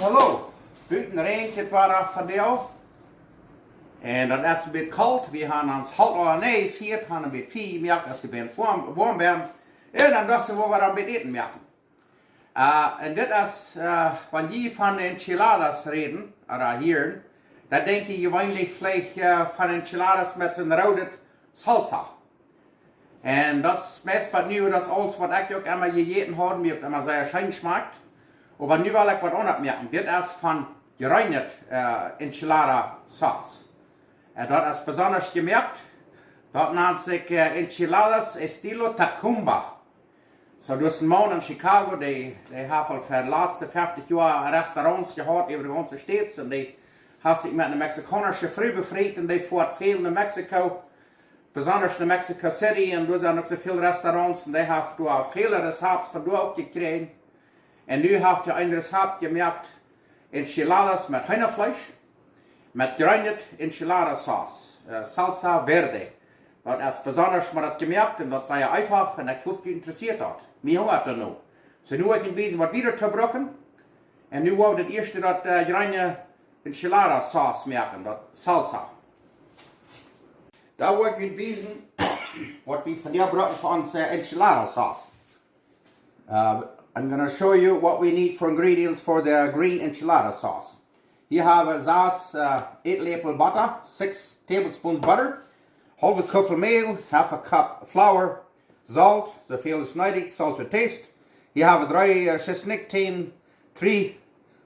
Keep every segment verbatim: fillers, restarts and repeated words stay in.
Hallo, buten räajent et wada vondoag. Un daut es een bät kolt. Wie haben ons Holt aul aunjefieet, haben een bät Fia jemoakt, aus et een bät woam, woam wia. Un dan dochten wie, wie wellen een bät Äten moaken. Äh, un dit es, äh, wan jie von Enchiladas räden, ooda hieren, dan denkj jie jeweenlich veleicht, äh, von Enchiladas met soon roode Salsa. Un daut es meist waut Nieet, daut es aules waut ekj uk emma jejäten haud, mie uk emma sea scheen schmakjt. Oba nu well ekj waut aundret moaken. Dit es von jreene, äh, Enchilada Sauce. Un daut es besonda jemoakt. Daut nant sikj, äh, Enchiladas Estilo Tacumba. Soo, doa es een Maun en Chicago, dee, dee haft aul fa de latste feftich Joa Restaurants jehaut äwa de gaunze States. Un dee haft sikj met eene mexikaunsche Fru befriet un dee foat väl no Mexiko, besonda no Mexico City. Un doa sent uk soo väl Restaurants un dee haft doa väle Rezepten von doa uk jekjräajen. Un nu haft hee een Rezept jemoakt, Enchiladas met Heenafleesch, met jreene Enchilada Sauce, äh, Salsa Verde. Daut es besonda mau daut jemoakt un daut es sea eefach un ekj hop, junt interessieet daut. Mie hungat doano. Soo, nu woa ekj junt wiesen waut wie doatoo brucken. Un nu woa wie daut ieeschte daut, äh, jreene Enchilada Sauce moaken, daut Salsa. Dan woa ekj junt wiesen waut wie vondoag brucken fa onse Enchilada Sauce. Uh, I'm gonna show you what we need for ingredients for the green enchilada sauce. Hia hab wie sas, uh, Ätläpel Botta, six tablespoons butter, haulwe Kuffel Mäl, half a cup flour, Solt, soo väl aus needich, salt to taste. Hia hab wie dree, uh, Tschesnikjtänen, three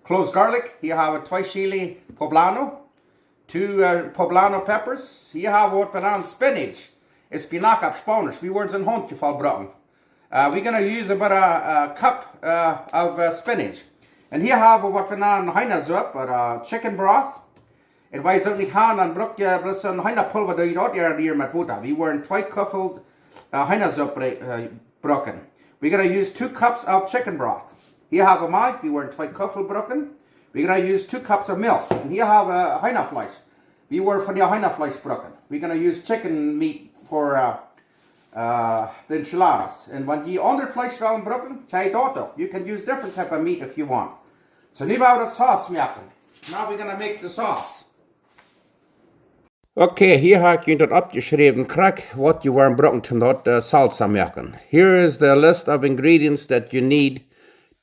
cloves garlic. Hia hab wie twee chili poblano, two, uh, poblano peppers. Hia hab wie waut wie nanen spinach, espinaca opp Spaunisch. Wie woaren een Haundjeful brucken. Uh, we're gonna use about a, a cup, uh, of, uh, spinach. Un hia hab wie waut wie nanen Heenasupp, ooda chicken broth. Un wan jie daut nich haben, dan bruck jie bloos een Heenapulwa, daut jie daut hia, hia met Wota. Wie woaren twee Kuffel, uh, Heenasupp bre-, uh, brucken. We're gonna use two cups of chicken broth. Hia hab wie Malkj, wie woaren twee Kuffel brucken. We're gonna use two cups of milk. Un hia hab wie Heenafleesch. Wie woaren von dee Heenafleesch brucken. We're gonna use chicken meat for, uh, uh, the enchiladas. Un wan jie aundret Fleesch wellen brucken, kjenn jie daut uk. You can use different type of meat if you want. Soo, nu woa wie daut Sauce moaken. Now we're gonna make the sauce. Okay, hia hab ekj junt daut oppjeschräwen, krakjt waut jie woaren brucken toom daut, uh, Salsa moaken. Here is the list of ingredients that you need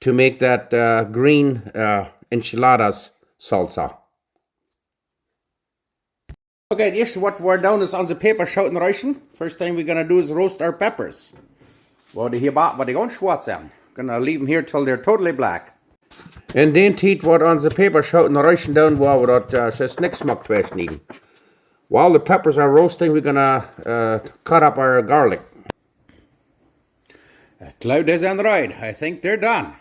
to make that, uh, green, uh, enchiladas salsa. Okay, daut ieeschte waut wie woaren doonen es onse Päpaschooten roosten. First thing we're gonna do is roast our peppers. Well, dee hia ba-, waut dee gaunz schwoat sent. Gonna leave 'em here till they're totally black. Un dee Tiet waut wie onse Päpaschooten roosten doonen, woa wie daut, uh, Tschesnikj smock twei schnieden. While the peppers are roasting, we're gonna, uh, cut up our garlic. Ekj jleew dee sent reed. I think they're done.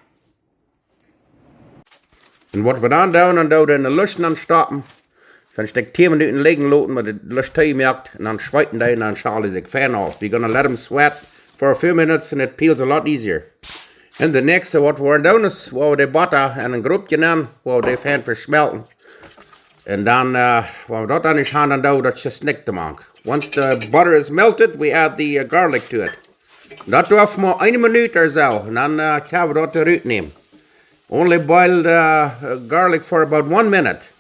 Un waut wie dan doonen, dan doo wie dee enne Lusch aunstoppen. Fa een Stekj tieen Minuten lijen loten, met de Lusch toojemoakt. Un dan schweeten dee un dan schalen dee sikj fein auf. We're gonna let 'em sweat for a few minutes and it peels a lot easier. Un daut näakjste waut wie woaren doonen es, woa wie de Botta en een Groppje nämen, woa wie dee fein veschmelten. Un dan, uh, wan wie daut dan haben, dan doo wie daut Tschesnikj doamank. Once the butter is melted, we add the, uh, garlic to it. Daut darf mau eene Minut ooda soo. Un dan, uh, kjenn wie daut rutnämen. Only boil the, uh, garlic for about one minute.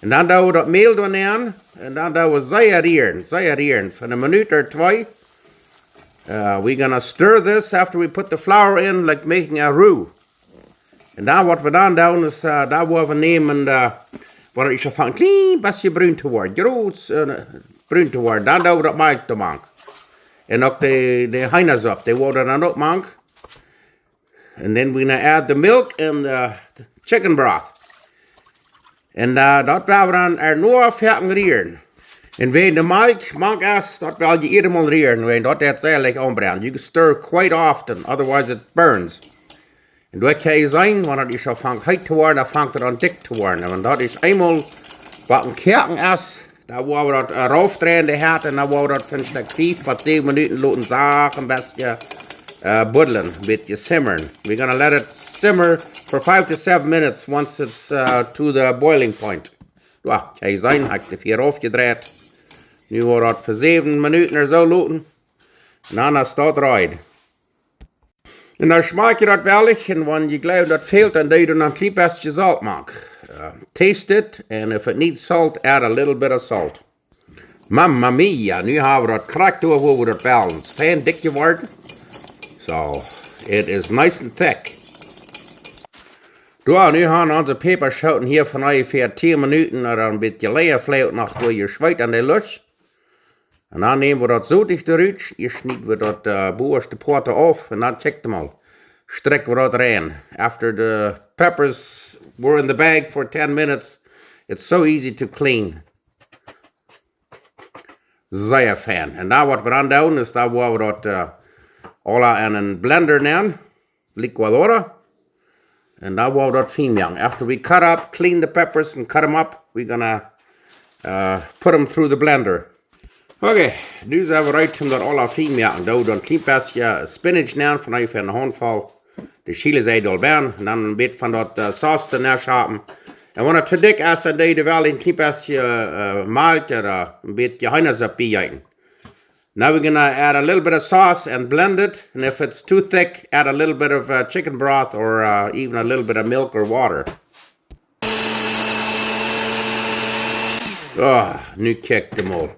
Un dan doo wie daut Mäl doa nenn. Un dan doo wie sea rieren, sea rieren. Fa eene Minut ooda twee. Uh, we're gonna stir this after we put the flour in, like making a roux. Un dan waut wie dan doonen es, uh, dan woa wie nämen, uh, wan et aunfangt een kjlien bät brun to woaren, groot, uh, brun to woaren, dan doo wie daut Malkj doamank. Un uk de, de Heenasupp, dee woaren dan uk mank. And then we're gonna add the milk and the chicken broth. Un, uh, daut woa wie dan ea noch foaken rieren. Un wan de Malkj mank es, daut well jie jieda Mol rieren, wiels daut deit sea leicht aunbrennen. You stir quite often, otherwise it burns. Un daut kjenn jie seenen, wan et aunfangt heet to woaren, dan fangt et aun dikj to woaren. Un wan daut eemol waut aum Koaken es, dan woa wie daut, uh, rutdreien, de Hett, un dan woa wie daut fa een Stekj fief bat säwen Minuten loten sacht een bät, uh, buddlen, een bät simmern. We're gonna let it simmer for five to seven minutes once it's, uh, to the boiling point. Jo, jie seenen, ekj hab de Fia aufjedreit. Nu woa wie daut fa säwen Minuten ooda soo loten. Un dan es daut reed. Un dan schmakjt daut wellich, un wan jie jleewen daut fält, dan doo jie noch een kjlien bät Solt mank. Uh, taste it, and if it needs salt, add a little bit of salt. Mamma mia, nu hab wie daut krakjt doa, woo wie daut balance. Fein dikj jeworden. So, it is nice and thick. Doa, nu haben onse Päpaschooten hia von onjefäa tieen Minuten, ooda een bät lenja veleicht noch, doa jeschweet aun de Lusch. Un dan näm wie daut Sot doa rut, dan schnied wie daut, äh, bowaschte Poat auf un dan check mol. Strakj wie daut rein. After the peppers were in the bag for ten minutes, it's so easy to clean. Sea fein. Un dan waut wie dan doonen es, dan woa wie daut, äh, aula en een blender nämen. Licuadora. And now we'll do it fien moaken. After we cut up, clean the peppers and cut them up, we're gonna, uh, put them through the blender. Okay, nu sent wie reed om daut aula fien moaken. Doo dan een kjlien bät spinach nämen, von onjefäa een Haundvoll. De chile es aul bie. Un dan een bät von daut, äh, Sauce doa nenn schaupen. Un wan et too dikj es, dan doo jie doa wel een kjlien bät, äh, Malkj ooda een bät Heenasupp bie jäten. Now we're gonna add a little bit of sauce and blend it. And if it's too thick, add a little bit of, uh, chicken broth or, uh, even a little bit of milk or water. Oh, nu kjikj mol.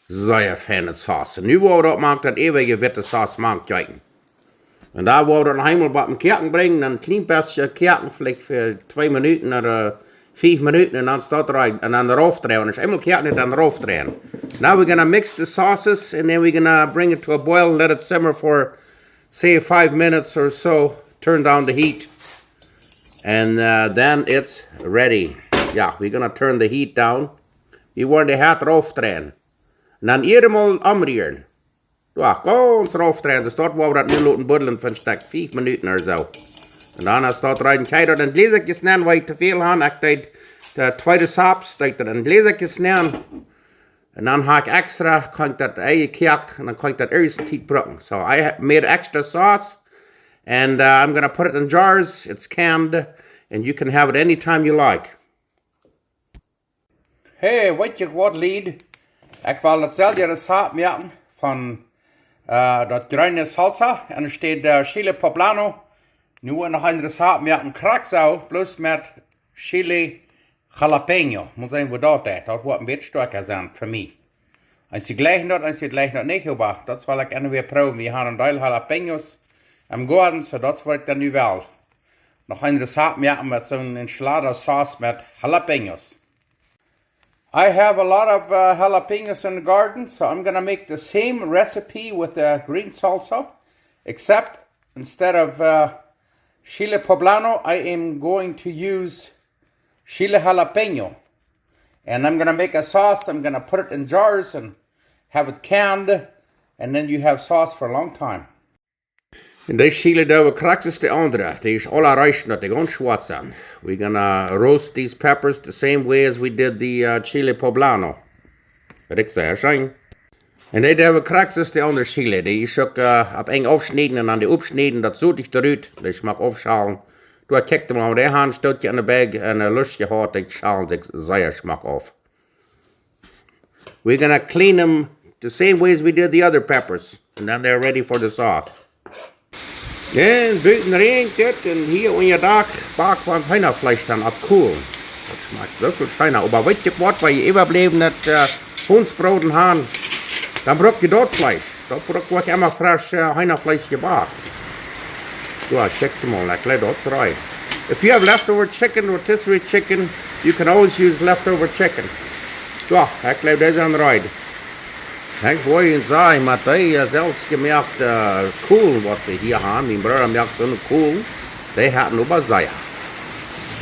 Sea feine Sauce. Nu woa wie daut mank, daut eewje witte Sauce mank jäten. Un dan woa wie daut noch eemol bie dän Koaken brinjen, dan een kjlien bät koaken, veleicht fa twee Minuten ooda fief Minuten, un dan steit et reed, un dan rutdreien. Wan et eemol koakt, dan rutdreien. Now we're gonna mix the sauces, and then we're gonna bring it to a boil, let it simmer for, say, five minutes or so. Turn down the heat, and, uh, then it's ready. Yeah, we're gonna turn the heat down. Wie woaren de Hett rutdreien. Un dan hia mol omrieren. Jo, gaunz rutdreien. Soo daut woa wie daut nu loten buddlen fa een Stekj fief Minuten ooda soo. Un dan es daut reed, kjenn jie daut en Jläsakjes nämen, wan jie too väl haben. Ekj deed de tweede Sauce, deed daut en Jläsakjes nämen. Un dan hab ekj extra, kaun ekj daut Ei jekoakt, un dan kaun ekj daut ieescht Tiet brucken. So I ha-, made extra sauce, and, uh, I'm gonna put it in jars. It's canned, and you can have it anytime you like. Hey, weet jie waut, Lied? Ekj well daut selwje Rezept moaken von, äh, daut jreene Salsa. Un et steit, äh, Chile Poblano. Nu woa wie noch een Rezept moaken, krakjt soo, bloos met Chile Jalapeño. Mott seenen, woo daut deit. Daut woat een bät stoakja sennen fa mie. Eenje jlikjen daut, eenje jlikjen daut nich, oba daut well ekj enne Wäakj proowen. Wie haben een Deel Jalapeños em Goaden, soo daut woa ekj dan nu wel noch een Rezept moaken met soone Enchilada Sauce met Jalapeños. I have a lot of, uh, jalapeños in the garden, so I'm gonna make the same recipe with the green salsa, except instead of, uh, chile poblano, I am going to use chile jalapeño. And I'm gonna make a sauce, I'm gonna put it in jars and have it canned, and then you have sauce for a long time. Un dee chile doo wie krakjt soo aus de aundre. Dee es aula reed, daut dee gaunz schwoat sent. We're gonna roast these peppers the same way as we did the, uh, chile poblano. Rikjt sea scheen. Un dee doo wie krakjt soo aus de aundre chile. Dee es uk, äh, opp Enj aufschnieden un dan dee oppschnieden, daut Sot doa rut, dee schmock aufschalen. Doa kjikj mol, dee haben een Stootje aun de Bäakj un de Lusch jehaut, dee schalen sikj sea schmock auf. We're gonna clean them the same way as we did the other peppers. And then they're ready for the sauce. Un buten räajent et un hia unja Dak bak wie ons Heenafleesch dan opp Kohlen. Daut schmakjt soo väl scheena. Oba weet jie waut, wan jie äwabläwnet, äh, Hontbrot haben, dan bruck jie daut Fleesch. Daut bruck ekj emma fresch, äh, Heenafleesch jebakt. Jo, check them all. Ekj jleew daut es reed. If you have leftover chicken, rotisserie chicken, you can always use leftover chicken. Jo, ekj jleew daut es reed. Ekj woa junt sajen, met dee, äh, selfstjemoakte, äh, Kohlen waut wie hia haben, mien Brooda moakt soone Kohlen, dee haft oba sea.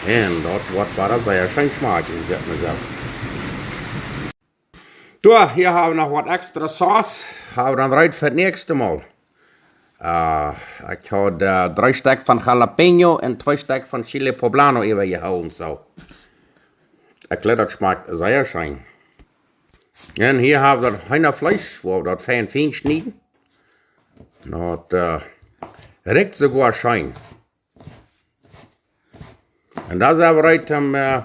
Un daut woat wada sea scheen schmakjen, sajcht mie soo. Jo, hia hab wie noch waut extra Sauce. Hab wie dan reed fa daut näakjste Mol. Äh, ekj haud, äh, dree Stekj von Jalapeño un twee Stekj von Chile Poblano äwajehoolen, soo. Ekj jleew daut schmakjt sea scheen. Un hia hab wie daut Heenafleesch, wua wie daut fein, fein schnieden. Daut, äh, rikjt soogoa scheen. Un dan sent wie reed om, äh,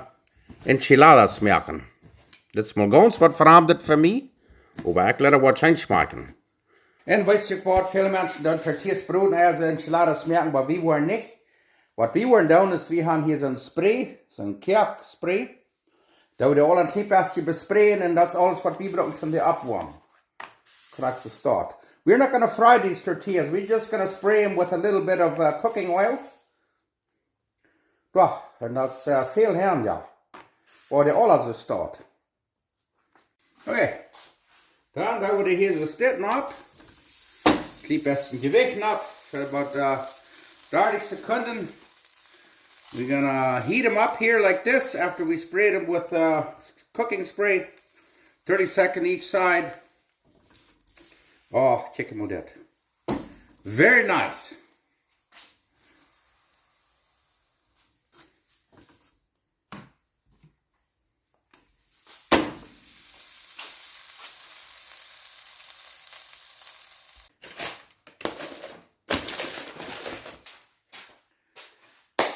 Enchiladas moaken. Dit es mol gaunz waut Framdet fa mie, oba ekj jleew daut woat scheen schmakjen. Un weetst du waut, väle Menschen doonen tortillas broden, aus see enchiladas moaken, oba wie woaren nich. Waut wie woaren doonen es, wie haben hia soon Spray, soon Koakspray. Daut woa wie aul een kjlien bät besprayen un daut es aules waut wie brucken toom dee oppwoamen. Krakjt soo steit. We're not gonna fry these tortillas. We're just gonna spray them with a little bit of uh, cooking oil. Jo, un daut es uh, väl han, jo. Ooda dee aules soo steit. Okay. Dan doo wie dee hia soo steit opp. Kjlien bät Jewicht opp. For about uh, dartich Sekunden. We're gonna heat them up here like this after we spray them with uh, cooking spray. Thirty seconds each side. Oh, check him out. Very nice.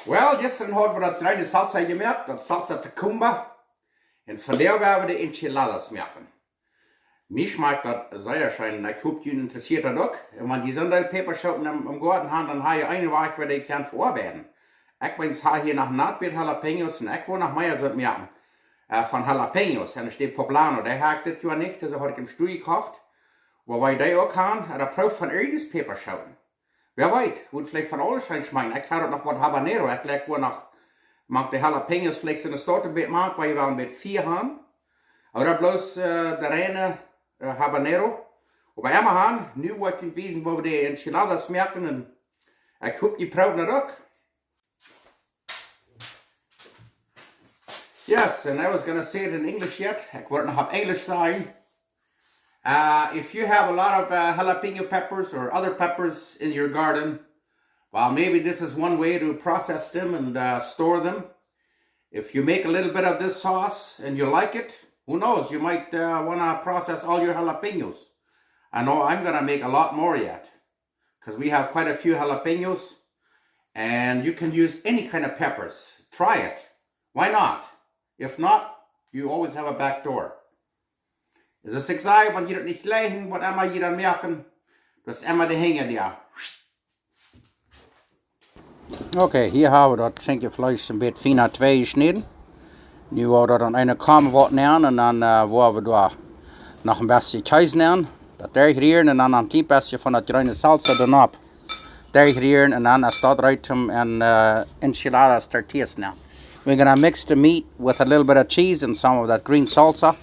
Well, jistren haud wie daut gröne Salsa jemoakt, daut Salsa Tacumba. Un vondoag woa wie de Enchiladas moaken. Mie schmakjt daut sea scheen. Ekj hop, junt interessieet daut uk. Un wan jie soon Deel Päpaschooten em, em Goaden han, dan ha jie eene Wajch, woo jie dee kjennen veoabeiden. Ekj weens ha hia noch een bät Jalapeños un ekj woa noch mea soont moaken. Uh, von Jalapeños. Un doa steit Poblano. Dee ha ekj dit Joa nich, dise haud ekj em Stua jekoft. Oba wan jie dee uk han, uh, dan proowt von irjent Päpaschooten. Wäa weet, woat veleicht von aules scheen schmakjen. Ekj ha uk noch waut Habanero. Ekj jleich woa noch, moak de Jalapeños veleicht en de Staut een bät moak, wan jie woaren een bät Fia han. Ooda bloos uh, de reine uh, Habanero. Oba emma han, nu woa ekj junt wiesen, woo wie de Enchiladas moaken. Un ekj hop, jie proowen daut uk. Yes, and I was gonna say it in English yet. Ekj woa daut noch opp Enjlisch sajen. Uh, if you have a lot of uh, jalapeno peppers or other peppers in your garden, well, maybe this is one way to process them and uh, store them. If you make a little bit of this sauce and you like it, who knows, you might uh, want to process all your jalapenos. I know I'm going to make a lot more yet because we have quite a few jalapenos, and you can use any kind of peppers. Try it. Why not? If not, you always have a back door. Daut es, ekj saj, wan jie daut nich jleichen, waut emma jie dan moaken, daut es emma de Henj doa. Okay, hia ha wie daut Schinkjefleesch een bät fiener twei jeschnäden. Nu woa wie daut aun eene Kaum waut nämen un dan uh, woa wie doa noch een bät Kjees nämen. Daut derchrieren un dan een kjlien bät von daut gröne Salsa doa opp. Derchrieren un dan es daut reed om en uh, Enchiladas tortillas nämen. We're gonna mix the meat with a little bit of cheese and some of that green salsa.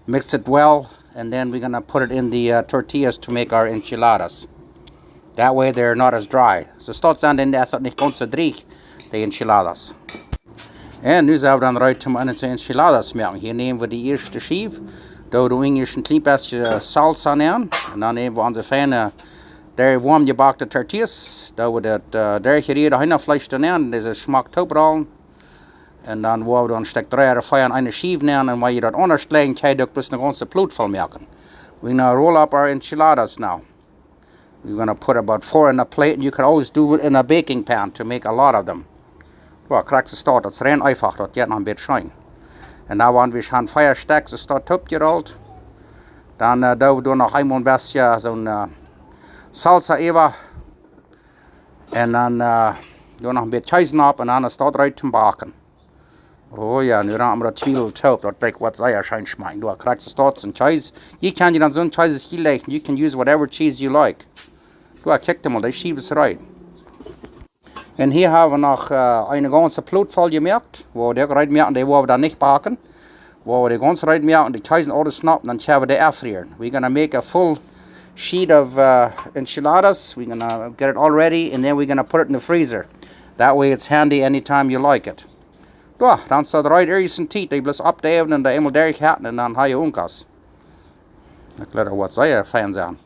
Mix it well, and then we're gonna put it in the uh, tortillas to make our enchiladas. That way they're not as dry. Soo steit daut dan, dan es daut nich gaunz soo drieech, de Enchiladas. Un nu sent wie dan reed om onse Enchiladas moaken. Hia näm wie de ieeschte Schiew, doo wie een kjlien bät Salsa nämen. Un dan näm wie onse fiene, de woam jebackte tortillas, doo wie daut uh, derchjerieede Heenafleesch doa nämen, dise Schmock tooprollen. Un dan woa wie dan een Stekj dree ooda vea aun eene Schiew nämen un wan jie daut aundasch jleichen, kjenn jie uk bloos een gaunze Plot voll moaken. We're gonna roll up our enchiladas now. We're gonna put about four in a plate, and you can always do it in a baking pan to make a lot of them. Jo, krakjt soo steit, daut es rein eefach, daut jeit noch een bät scheen. Un dan, wan wie schon vea Stekj soo steit toopjerollt, dan uh, doo wie doa noch eemol een bät soon uh, Salsa äwa. Un dan uh, doa noch een bät Kjees opp un dan es daut reed om to backen. Oh jo, nu raum wie daut Twiewel toop, daut woat sea scheen schmakjen. Doa krakjt soo steit, soon Kjees. Jie kjennen dan soon Kjees aus jie jleichen. You can use whatever cheese you like. Doa, kjikj mol, de Schiew es reed. Un hia ha wie noch uh, een gaunze Plot voll jemoakt, woo wie dee uk reed moaken, dee woa wie dan nich backen. Woa wie dee gaunz reed moaken, de Kjees un aules opp, dan kjenn wie dee aunrieren. We're gonna make a full sheet of uh, enchiladas. We're gonna get it all ready, and then we're gonna put it in the freezer. That way it's handy anytime you like it. Jo, dan es daut reed, irjent Tiet, dee bloos oppdeiwen un dee eemol derchhoolen un dan ha jie unkas. Ekj lat waut sea fein sennen.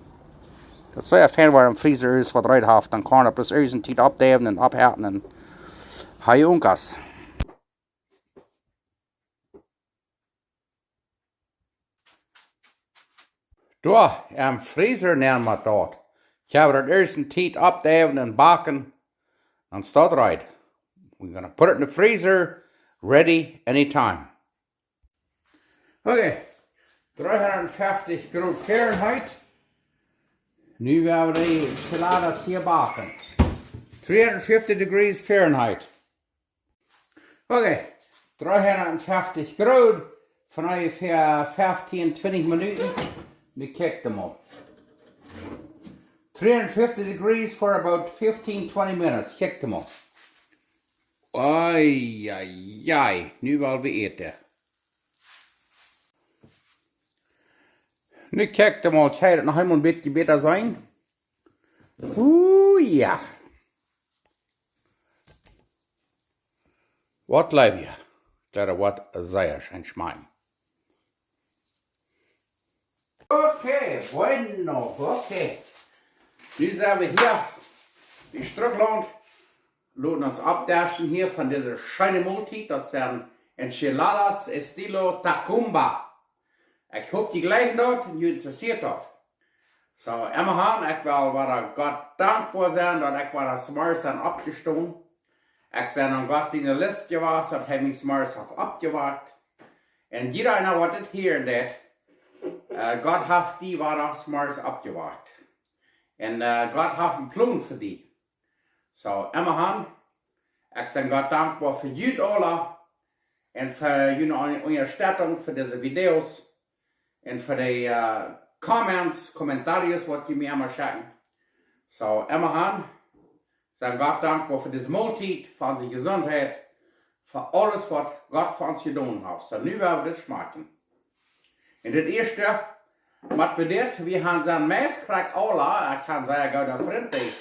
Daut sea fein, wan een Freezer es waut reed haft, dan kaun daut bloos irjent Tiet oppdeiwen un ophoolen un ha jie unkas. Doa, em Freezer nämen wie daut. Ekj hab daut irjent Tiet oppdeiwen un backen. Dan es daut reed. We're gonna put it in the freezer, ready anytime. Okay, dreehundatfeftich Grod Fahrenheit. Nu woa wie de Enchiladas hia backen. Three hundred fifty degrees Fahrenheit. Okay, dreehundatfeftich Grad, fa onjefäa fefteen, twintich Minuten. Nu kjikj mol. Three hundred fifty degrees for about fifteen, twenty minutes. Kjikj mol. Ai, ai, ai. Nu woa wie äten. Nu kjikj mol, kjenn jie daut noch eemol een bät bäta seenen? Ooh, jo. Waut jleew jie? Daut woat sea scheen schmakjen. Okay, bueno, okay. Nu sent wie hia en Strucklaunt. Loten ons oppdeschen hia von dise scheene Moltiet. Daut sent Enchiladas Estilo Tacumba. Ekj hop, jie jlikjen daut un junt interessieet daut. Soo, emmahan, ekj well wada Gott dankboa sennen, daut ekj wada zemorjes sie oppjestonen. Ekj sie aun Gott siene List jewast, daut hee mie zemorjes haft oppjewakjt. Un jieda eena, waut dit hieren deit, äh, Gott haft die wada zemorjes oppjewakjt. Un, äh, Gott haft een Plon fa die. Soo, emmahan, ekj sie Gott dankboa fa junt aula un fa june Un-, Unjastettunk fa dise Videos un fa de, äh, Comments, comentarios, waut jie mie emma schekjen. Soo, emmahan, sie Gott dankboa fa dise Moltiet, fa onse Jesuntheit, fa aules, waut Gott fa ons jedonen haft. Soo, nu woa wie dit schmakjen. Un daut ieeschte, waut wie dit, wie haben sien Maiskrakj aula, ekj hab een sea gooda Frint, dee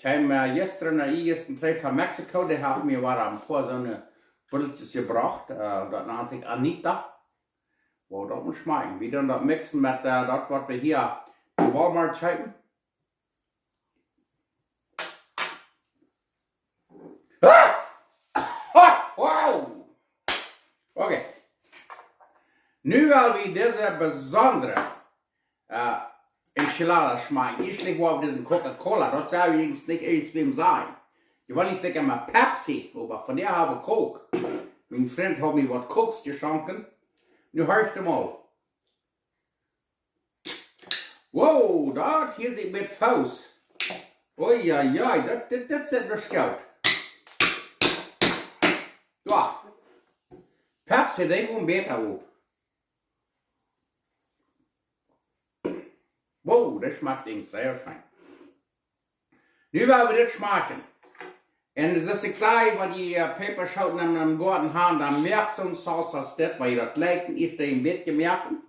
kjeem, äh, jistren, äh, jistren trigj von Mexiko, dee haft mie wada een poa soone Buttelkjes jebrocht, äh, daut nant sikj Anita. Woa daut mol schmakjen. Wie doonen daut mixen met, äh, daut, waut wie hia bie Walmart kjeepen. Ah! Ha! Wow! Okay. Nu woa wie dise besondre, äh, Enchilada schmakjen. Ieescht woa wie dise Coca-Cola. Daut saul jie nich eent wäm sajen. Jie wellen nich denkjen met Pepsi, oba vondoag hab wie Coke. Mien Frint haft mie waut Cokes jeschonken. Nu horcht mol. Wow, daut hia sitt met Fauss. Oi, oi, oi, daut, dit, dit sitt best goot. Jo. Pepsi, dee woat bäta opp. Wow, daut schmakjt sea scheen. Nu woa wie dit schmakjen. Un soo aus ekj säd, wan jie, äh, Päpaschooten em, em Goaden haben, dan moakt soone Salsa aus dit, wan jie daut jlikjen, ieescht een bät moaken.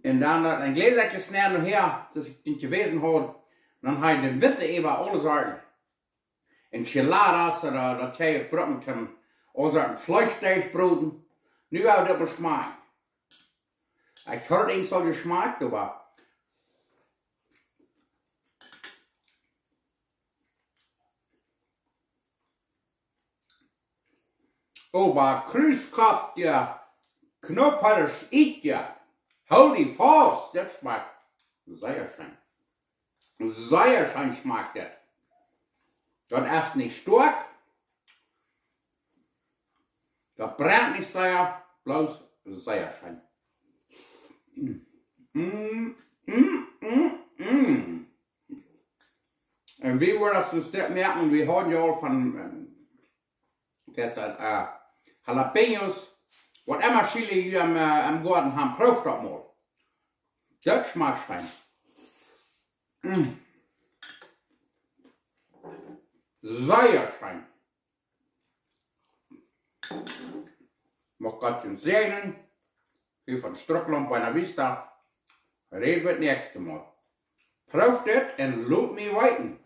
Un dan daut en Jläsakjes nämen nohäa, soo aus ekj junt jewäsen haud. Dan hab jie de Witte äwa aule Sorten. Enchiladas, ooda daut jie brucken toom aule Sorten Fleesch derchbroden. Nu woa wie dit mol schmakjen. Ekj hab eent soo jeschmakjt, oba Oba Kruuskopkje, Knoppers, Ietje, holy faust, dit schmakjt sea scheen. Sea scheen schmakjt dit. Daut es nich stoakj. Daut brent nich sea, bloos sea scheen. Mm, mm, mm, mm. Un wie woaren daut een Stekj moaken, wie hauden je aul von, ähm, daut, äh, Jalapeños, waut emma Chili jie em, äh, em Goaden haben, prooft daut mol. Daut schmakjt scheen. Mm. Sea scheen. Mucht Gott junt säajnen. Hia von Strucklaunt, Buena Vista. Räd wie daut näakjste Mol. Prooft dit un lot mie weeten.